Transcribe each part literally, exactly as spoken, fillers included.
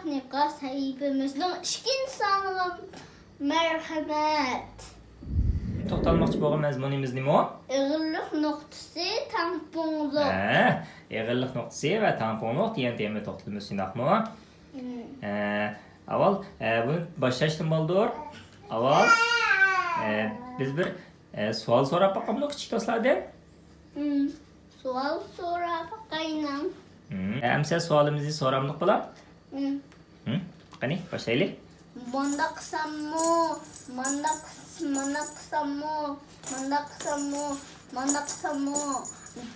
نىقاس سەھىپىمىزنىڭ ئىككىنچى سانىغا مەرھەمەت. توختالماقچى بولغان مەزمۇنىمىز نېمە؟ ئېغىرلىق نۇقتىسى تەڭپۇڭلۇق. ھە، ئېغىرلىق نۇقتىسى ۋە تەڭپۇڭلۇق دېگەن تېمىغا توختىلىمىز، شۇنداقمۇ؟ مم. ھە، ئاۋۋال، ھە، بۇنى باشلاشتىن بالدۇر. ئاۋۋال، ھە، بىز بىر، ھە، سوئال سوراپ باقامدۇق كىچىك دوستلاردىن؟ مم. سوئال سوراپ باقايلى. مم. ئەمسە سوئالىمىزنى سورامدۇق بالام؟ مم. مم. قېنى، باشلايلى. مانداق قىلساممۇ، مانداق، مانداق قىلساممۇ، مانداق قىلساممۇ، مانداق قىلساممۇ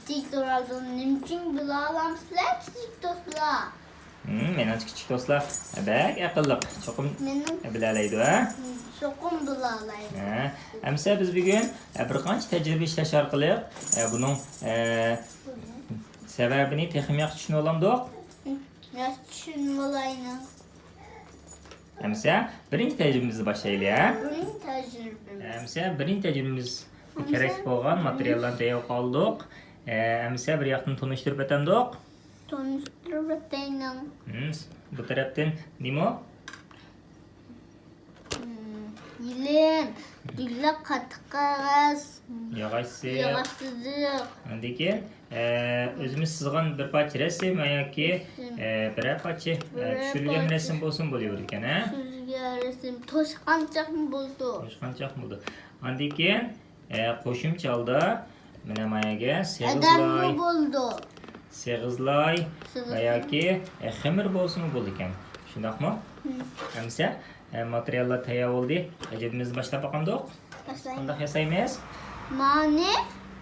دېيىپ تۇرىدۇ. نېمە ئۈچۈن بىلالامسىلەر، كىچىك دوستلار؟ مم، مېنىڭچە كىچىك دوستلار بەك ئەقىللىق، چوقۇم مېنىڭ بىلالايدۇ، ھە؟ چوقۇم بىلالايدۇ. ھە، ئەمسە بىز بۈگۈن، ئە، بىر قانچە تەجرىبە ئىشلەش ئارقىلىق، ئە، بۇنىڭ، ئە، سەۋەبىنى تېخىمۇ ياخشى چۈشىنىۋالامدۇق؟ ياخشى چۈشىنىۋالايلى. ئەمسە بىرىنچى تەجرىبىمىزنى باشلايلى، ھە؟ بىرىنچى تەجرىبىمىز. ئەمسە بىرىنچى تەجرىبىمىز ئەمسە كېرەك بولغان ماتېرىياللارنى تەييار قىلدۇق. ئە، ئەمسە بىر ياقتىن تونۇشتۇرۇپ ئۆتەمدۇق؟ تونۇشتۇرۇپ ئۆتەيلى. مم، بۇ تەرەپتىن نېمە؟ مم، يېلىم، دۈگىلەك، قاتتىق قەغەز، ياغاچ سىزىق. ياغاچ سىزىق. ئاندىن كېيىن، ئە، ئۆزىمىز سىزغان بىر پارچە رەسىم ياكى، رەسىم. ئە، بىرەر پارچە، ئە، بىرەر چۈشۈرۈلگەن پارچە. رەسىم بولسىمۇ بولۇۋېرىدىكەن، ھە؟ چۈشۈرۈلگەن رەسىم. توشقانچاقمۇ بولىدۇ. توشقانچاقمۇ بولىدۇ. ئاندىن كېيىن، ئە، قوشۇمچە ھالدا مانا ما يەرگە سېغىزلاي، ئادەممۇ بولىدۇ. سېغىزلاي سېغىزلاي. ياكى، ئە، خېمىر بولسىمۇ بولىدىكەن. شۇنداقمۇ؟ مم. ئەمسە، ئە، ماتېرىياللار تەييار بولدى. تەجرىبىمىزنى باشلاپ باقامدۇق؟ باشلايمىز. قانداق ياسايمىز؟ مانى.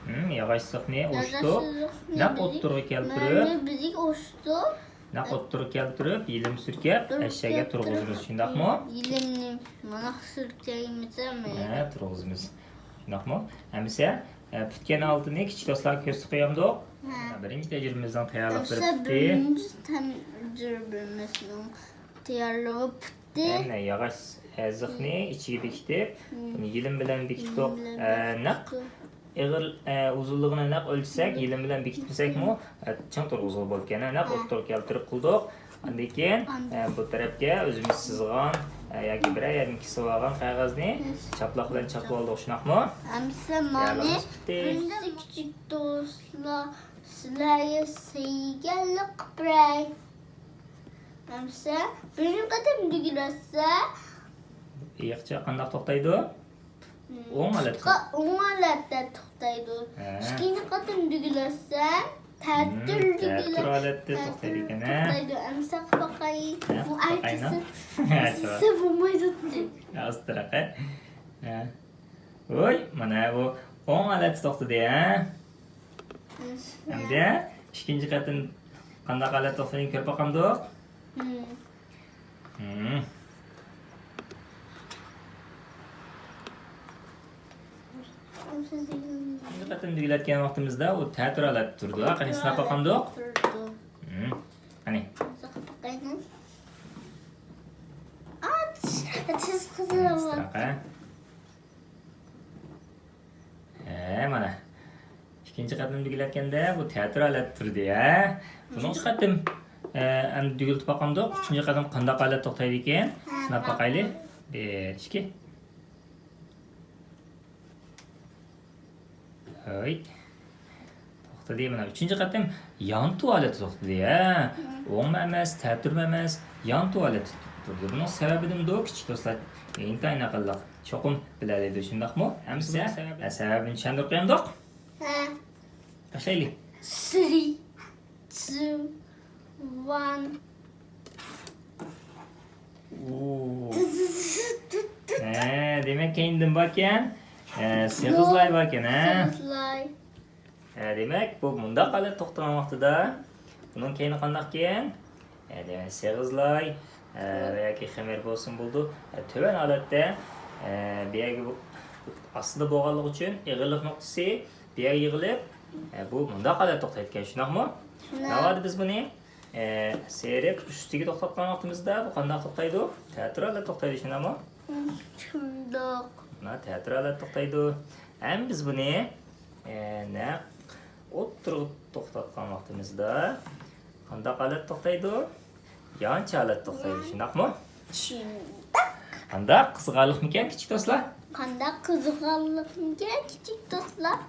مم، ياغاچ سىزىقنى ياغاچ ئوشتۇپ، سىزىقنى نەق بىلىك، ئوتتۇرىغا كەلتۈرۈپ. مانى بىلىك ئوشتۇپ. نەق ئوتتۇرىغا كەلتۈرۈپ، يېلىم سۈركەپ، ئەشەگە تۇرغۇزىمىز، شۇنداقمۇ؟ يېلىمنى مانا سۈركەيمىز، ھە، تۇرغۇزىمىز. شۇنداقمۇ؟ ئەمىسە، ئە، پۈتكەن ھالىتىنى كىچىك دوستلارغا كۆرسىتىپ قويامدۇق؟ ھە. بىرىنچى تەجرىبىمىزنىڭ تەييارلىقلىرى پۈتتى. بىرىنچى تەجرىبىمىزنىڭ تەييارلىقى پۈتتى. مانا ياغاچ سىزىقنى ئىچىگە بېكىتىپ، مم. بۇنى يېلىم بىلەن بېكىتتۇق. يېلىم بىلەن ئە، نەق بېكىتتۇق. ئېغىر، ئە، ئۇزۇنلۇقىنى نەق ئۆلچىسەك، يېلىم بىلەن بېكىتمىسەكمۇ، ئە، چىڭ تۇرغۇزغىلى بولىدىكەن. نەق ھە. ئوتتۇرىغا كەلتۈرۈپ قىلدۇق. ئاندىن كېيىن، ئاندىن ئە، بۇ تەرەپكە ئۆزىمىز سىزغان، ئە، ياكى بىرەر يەردىن كېسىۋالغان قەغەزنى چاپلاق بىلەن چاپلىۋالدۇق، شۇنداقمۇ؟ ئەمسە مانى تەييارلىقىمىز پۈتتى. بىرىنچى كىچىك دوستلار، سىلەرگە سەيگەللىك قىلىپ بېرەي. ئەمسە بىرىنچى قېتىم دۈگىلەتسە. ئېيىقچە قانداق توختايدۇ؟ ئوڭ ھالەتتە. ئوڭ ھالەتتە توختايدۇ. ھە. ئىككىنچى قېتىم دۈگىلەتسەم، تەتۈر، مم، دۈگىلە-، تەتۈر ھالەتتە تەتۈر توختايدىكەن، ھە؟ توختايدۇ. ئەمسە قىلىپ باقاي. ھە، بۇ باقايلى. ئەركىسى، ھە، ئەركىسى بولمايدۇ. ئاستىراق، ھە؟ ھە. ۋوي، مانا بۇ ئوڭ ھالەتتە توختىدى، ھە؟ ئەمدى ئىككىنچى قېتىم قانداق ھالەتتە توختىدىغىنىنى كۆرۈپ باقامدۇق؟ مم. مم. ئىككىنچى قېتىم دۈگىلەتكەن ۋاقتىمىزدا ئۇ تەتۈر ھالەتتە تۇرىدۇ. قېنى، سىناپ باقامدۇق؟ تۇرىدۇ. مم. قېنى. ئاچ، تېز قىزىرىۋاتىدۇ. ھە، مانا. ئىككىنچى قېتىم دۈگىلەتكەندە بۇ تەتۈر ھالەتتە تۇردى، ھە؟ بۇنىڭ ئۈچىنچى قېتىم، ئە، ئەمدى دۈگىلىتىپ باقامدۇق. ئۈچىنچى قېتىم قانداق ھالەتتە توختايدىكەن؟ سىناپ باقايلى. بىر، ئىككى. ھەي. توختىدى، مانا ئۈچىنچى قېتىم يانتۇ ھالەتتە توختىدى، ھە؟ ئوڭمۇ ئەمەس، تەتۈرمۇ ئەمەس، يانتۇ ھالەتتە تۇردى. بۇنىڭ سەۋەبى نېمىدۇ، كىچىك دوستلار؟ ئىنتايىن ئەقىللىق. چوقۇم بىلەلەيدۇ، شۇنداقمۇ؟ ئەمسە، ھە، سەۋەبىنى چۈشەندۈرۈپ قويامدۇق؟ ھە. باشلايلى. سىرى، چىۋان. ئۇ. ھە، دېمەك، كەينىدىن باركەن. ھە، سېغىزلاي باركەن، ھە؟ سېغىزلاي. ھە، دېمەك، بۇ مۇنداق ھالەتتە توختىغان ۋاقتىدا، بۇنىڭ كەينى قانداقكەن؟ ھە، دېمەك، سېغىزلاي، ھە، ياكى خېمىر بولسىمۇ بولىدۇ. ھە، تۆۋەن ھالەتتە، ھە، بۇ يەرگە بۇ ئاستىدا بولغانلىقى ئۈچۈن ئېغىرلىق نۇقتىسى بۇ يەرگە يىغىلىپ، ھە، بۇ مۇنداق ھالەتتە توختايدىكەن، شۇنداقمۇ؟ شۇنداق. ناۋادا بىز بۇنى، ھە، سېرىپ ئۈستىگە توختاتقان ۋاقتىمىزدا بۇ قانداق توختايدۇ؟ تەتۈر ھالەتتە توختايدۇ، شۇنداقمۇ؟ شۇنداق. مانا تەتۈر ھالەتتە توختايدۇ. ھەم بىز بۇنى ئە، نەق ئوتتۇرىغا توختاتقان ۋاقتىمىزدا قانداق ھالەتتە توختايدۇ؟ يانچە ھالەتتە ئوخشايدۇ، شۇنداقمۇ؟ شۇنداق. قانداق قىزىقارلىقمىكەن، كىچىك دوستلار؟ قانداق قىزىقارلىقمىكەن، كىچىك دوستلار؟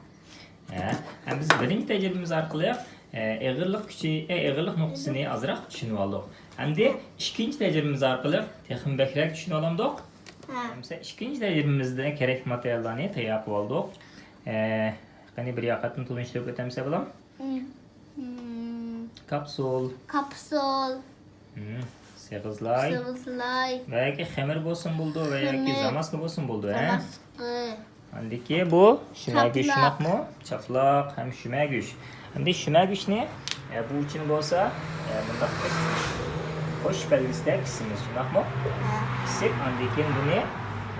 ھە، ھەم بىز بىرىنچى تەجرىبىمىز ئارقىلىق، ئە، ئېغىرلىق كۈچى، ئە، ئېغىرلىق نۇقتىسىنى ئازراق چۈشىنىۋالدۇق. ئەمدى ئىككىنچى تەجرىبىمىز ئارقىلىق تېخىمۇ بەكرەك چۈشىنىۋالامدۇق؟ ھە. مەسىلەن، ئىككىنچى تەجرىبىمىزدە كېرەكلىك ماتېرىياللارنى تەييار قىلىۋالدۇق. ئە، قېنى، بىر ياقتىن تونۇشتۇرۇپ ئۆتەمسە، بالام؟ مم. كاپسۇل. كاپسۇل. مم. سېغىزلاي. سېغىزلاي. ۋە ياكى خېمىر بولسۇن بولىدۇ، ۋە ياكى خېمىر. زاماسكا بولسۇن بولىدۇ، ھە؟ زاماسكا. ئاندىكى بۇ شۈمەگۈچ، چاپلاق. شۇنداقمۇ؟ چاپلاق ھەم شۈمەگۈچ. ئەمدى شۈمەگۈچنى، ئە، بۇ ئۇچىنى بولسا، ئە، بۇنداق قىلىپ، قوش بەلگىسىدە كېسىمىز، شۇنداقمۇ؟ ھە. كېسىپ، ئاندىن كېيىن بۇنى،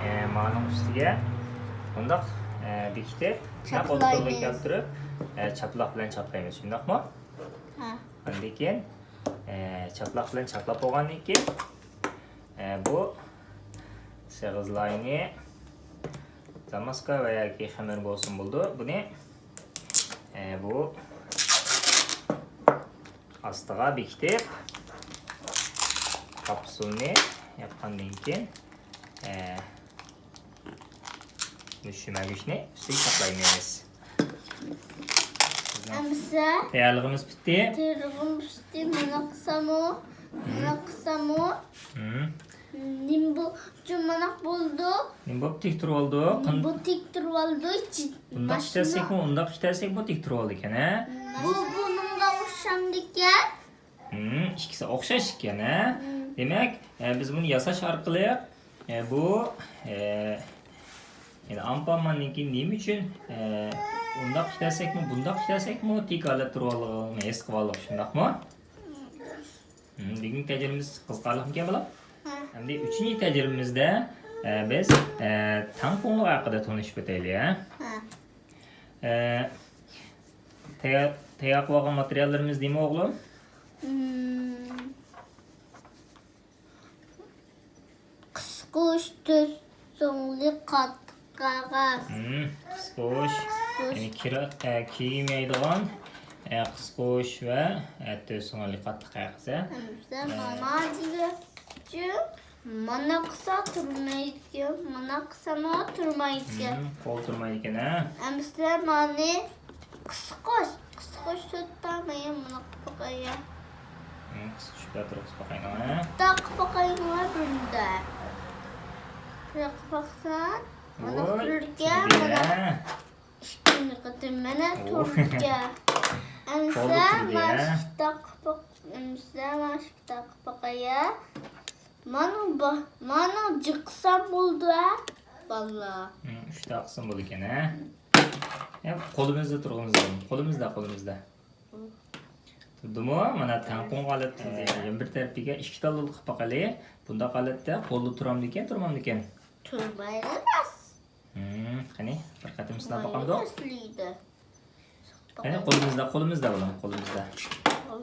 ئە، مانىڭ ئۈستىگە بۇنداق، ئە، بېكىتىپ، نەق ئوتتۇرىغا كەلتۈرۈپ، ئە، چاپلاق بىلەن چاپلايمىز، شۇنداقمۇ؟ ھە. ئاندىن كېيىن، ئە، چاپلاق بىلەن چاپلاپ بولغاندىن كېيىن، ئە، بۇ سېغىزلاينى زاماسكا ۋە ياكى خېمىر بولسۇن بولىدۇ. بۇنى، ئە، بۇ ئاستىغا بېكىتىپ، كاپسۇلنى ياپقاندىن كېيىن، ئە، شۈمەگۈچنى ئۈستىگە چاپلايمىز. ئەمىسە تەييارلىقىمىز پۈتتى. تەييارلىقىمىز پۈتتى. مانا قىلسامۇ، مانا قىلسامۇ. نېمە بۇ ئۈچۈن مانا بولدى؟ نېمە بولۇپ تىك تۇرۇۋالدى؟ نېمە بۇ تىك تۇرۇۋالدى؟ بۇنداق ئىشلەتسەكمۇ، ئۇنداق ئىشلەتسەكمۇ تىك تۇرۇۋالىدىكەن، ھە؟ بۇ بۇنىڭغا ئوخشامدىكەن. ھىم، ئىككىسى ئوخشاش ئىكەن، ھە؟ دېمەك، ئە، بىز بۇنى ياساش ئارقىلىق، ئە، بۇ، ئە، يەنى ئامپامماننىڭكى نېمە ئۈچۈن، ئە، ئۇنداق ئىشلەتسەكمۇ، بۇنداق ئىشلەتسەكمۇ تىك ھالەتتە تۇرۇۋالغىنىنى ھېس قىلىۋالدۇق، شۇنداقمۇ؟ ھىم، بۈگۈنكى تەجرىبىمىز قىزىقارلىقمىكەن، بالام؟ ھە. ئەمدى ئۈچىنچى تەجرىبىمىزدە، ئە، بىز، ئە، تەڭپۇڭلۇق ھەققىدە تونۇشۇپ ئۆتەيلى، ھە؟ ھە. ئە، تەييار، تەييار قىلىۋالغان ماتېرىياللىرىمىز نېمە، ئوغلۇم؟ مم. قىسقۇچ، تۆت سۇڭلۇق قاتتىق قەغەز. مم، قىسقۇچ. قىسقۇچ. يەنى كىرا-، ئە، كىيىم يەيدىغان، ئە، قىسقۇچ ۋە، ئە، تۆت سۇڭلۇق قاتتىق قەغەز، ھە؟ ھەمدە ئە، مانا دېگەنچۇ، مانا قىلسا تۇرمايدىكەن، مانا قىلسامۇ تۇرمايدىكەن. مم، قول تۇرمايدىكەن، ھە؟ ئەمىسە مانى قىسقۇچ، قىسقۇچ تۆت تامايا مانا قىلىپ باقايا. مم، قىسقۇچ بىلەن تۇرغۇزۇپ باقايلى، ھە؟ تاقىپ باقايلى بىردە. تاقىپ باقسام، مانا ۋوي، تۇرىدىكەن، تۇردى، مانا ھە؟ ئىككىنچى قېتىم مانا ۋوي. تۇرىدىكەن. ئەمىسە قولدا تۇردى، ھە؟ مانا شۇ تاقىپ باق-، ئەمىسە مانا شۇ تاقىپ باقايا. مانا با-، مانا جىقسام بولدى، ھە، بالىلار. ھىم، ئۈچ تاقىسام بولىدىكەن، ھە؟ يا، قولىمىزدا تۇرغىنىمىز لازىم. قولىمىزدا، قولىمىزدا. ھىم. تۇردىمۇ؟ مانا تەڭپۇڭ ھالەتتە تۇردى. يەنە بىر تەرىپىگە ئىككى تاللا قىلىپ باقايلى. بۇنداق ھالەتتە قولدا تۇرامدىكەن، تۇرمامدىكەن؟ تۇرمايدۇ. ھىم، قېنى، بىر قېتىم سىناپ باقامدۇق؟ تۇرمايدۇ. قېنى، قولىمىزدا، قولىمىزدا، بالام، قولىمىزدا. قول.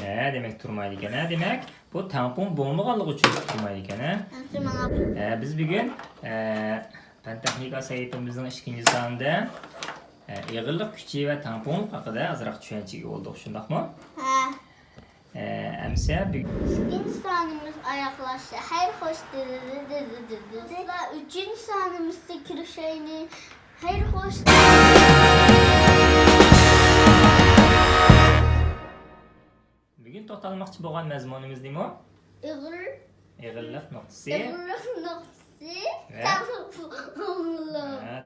ھە، دېمەك، تۇرمايدىكەن، ھە، دېمەك، بۇ تەڭپۇڭ بولمىغانلىقى ئۈچۈن تۇرمايدىكەن، ھە؟ ئەمدى مانا. ھە، بىز بۈگۈن، ئە، پەن تېخنىكا سەھىپىمىزنىڭ ئىككىنچى سانىدا، ئە، ئېغىرلىق كۈچى ۋە تەڭپۇڭلۇق ھەققىدە ئازراق چۈشەنچىگە ئىگە بولدۇق، شۇنداقمۇ؟ ھە. ئە، ئەمىسە بۈگۈن ئىككىنچى سانىمىز ئاياغلاشتى. خەير خوش. دوستلار، ئۈچىنچى سانىمىزدا كۆرۈشەيلى. خەير خوش. بۈگۈن توختالماقچى بولغان مەزمۇنىمىز نېمە؟ ئېغىر. ئېغىرلىق نۇقتىسى. ئېغىرلىق نۇقتىسى. ۋە؟ ھە.